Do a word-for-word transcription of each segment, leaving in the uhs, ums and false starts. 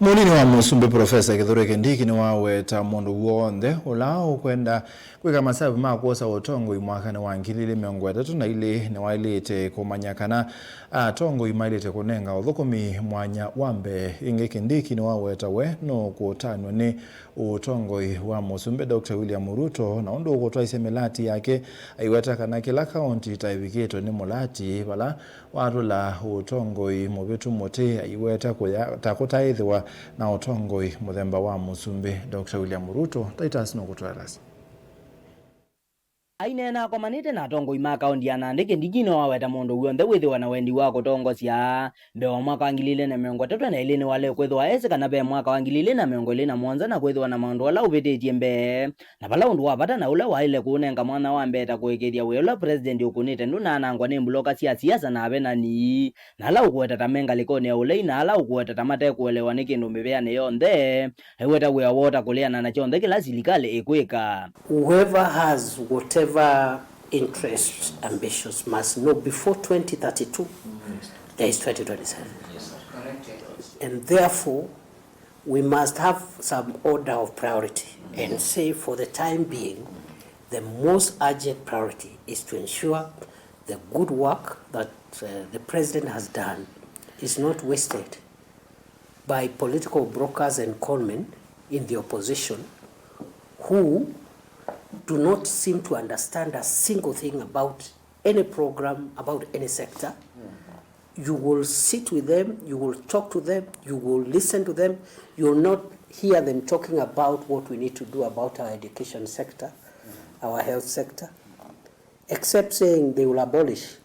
Mũnini wa Mũsumbĩ Profesa Kithure Kindiki nĩwaweta mũndũ w'onthe ũla ũkwenda kwĩka masavu ma kwosa ũtongoi mwakanĩ wa ngili ilĩ mĩongo ĩtatũ na ilĩ nĩwaĩlĩte kũmanya kana atongoi maĩlĩte kũnenga ũthũkũmi mwanya wa mbee. Ĩngĩ, Kindiki nĩwaweta we nũkũtanw'a nĩ ũtongoi wa Mũsumbĩ Doctor William Ruto na ũndũ ũkũtwaisya mĩlati yake, aiweta kana kĩla kaũnti ta ĩvikĩtwe nĩ mũlati vala watũla ũtongoi mũvĩtu mũtĩ, aiweta kũya ta kũtaaĩthĩwa na ũtongoi mũthemba wa Mũsumbĩ Doctor William Ruto. Titus nũkũtũelesya. Aineena akomanĩte na atongoi ma kaũnti ya Nandi, Kindiki nĩwaweta mũndũ w'onthe wĩthĩwa na wendi wa kũtongosya mbee wa mwaka wa ngili ilĩ na mĩongo ĩtatũ na ilĩ nĩwale kwĩthĩwa esĩ kana ve mwaka wa ngili ilĩ na mĩongo ĩlĩ na mũonza na kwĩthĩwa na maũndũ ala ũvĩtĩtye mbee. Na vala ũndũ wa vata na ũla waĩle kũũnenga mwanya wa mbee ta kũĩkĩĩthya wĩa ũla President ũkũnĩte ndũnaanangwa nĩ mbuloka sya siasa na avenani, na ala ũkũweta ta me ngalĩkonĩ ya ũlei, na ala ũkũweta ta matekũelewa nĩ kĩndũ mĩveanĩ yonthe, aiweta wĩa woo ta kũleana na kyonthe kĩla silikalĩ ĩkwĩka. Whoever has whatever interest, ambitions must know before twenty thirty-two, there is twenty twenty-seven. And therefore, we must have some order of priority and say, for the time being, the most urgent priority is to ensure the good work that, uh, the president has done is not wasted by political brokers and conmen in the opposition who do not seem to understand a single thing about any program, about any sector. You will sit with them, you will talk to them, you will listen to them. You will not hear them talking about what we need to do about our education sector, our health sector, except saying they will abolish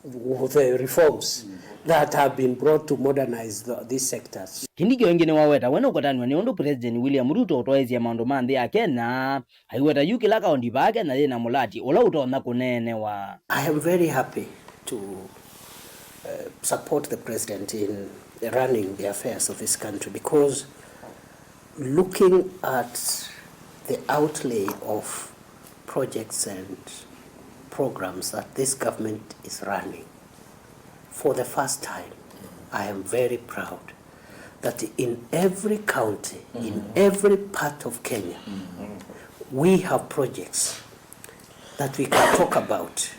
the reforms that have been brought to modernize the, these sectors. Kindiki o ĩngĩ nĩwaweta we nũkũtanw'a nĩ ũndũ President William Ruto ũtwaĩĩsye maũndũ ma nthĩ ya Kenya, aiweta yu kĩla kaũnti vaa Kenya yĩ na mũlati ũla ũtonya kũneenewa. I am very happy to, uh, support the president in running the affairs of this country, because looking at the outlay of projects and programs that this government is running, for the first time, I am very proud that in every county, in every part of Kenya, we have projects that we can talk about.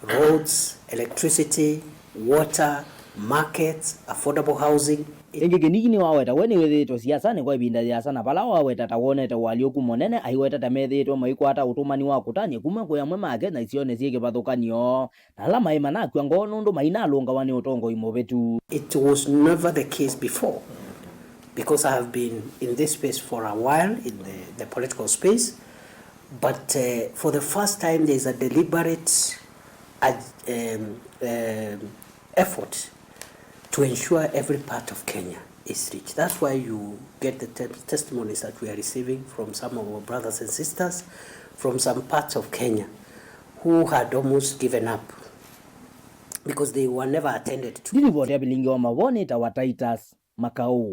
Roads, electricity, water, markets, affordable housing. Ĩngĩ, Kindiki nĩwaweta we nĩwĩthĩĩtwe siasanĩ kwa ĩvinda yĩasa, na vala waweta ta wonete ũalyũku mũnene, aiweta ta methĩĩtwe maikwata ũtũmani wa kũtany'a kuma kwĩ amwe ma Akenya isionĩ syĩ kĩvathũkany'o, na ala maĩ manakw'a ngoo nũndũ mainalũngawa nĩ ũtongoi mũvĩtu. It was never the case before, because I have been in this space for a while, in the, the political space, but, uh, for the first time there is a deliberate, uh, um, um, effort to ensure every part of Kenya is reached. That's why you get the te-, testimonies that we are receiving from some of our brothers and sisters from some parts of Kenya who had almost given up because they were never attended to. Ndilivoti ya vilingi wa mavoo nĩtawa Titus Makaũ.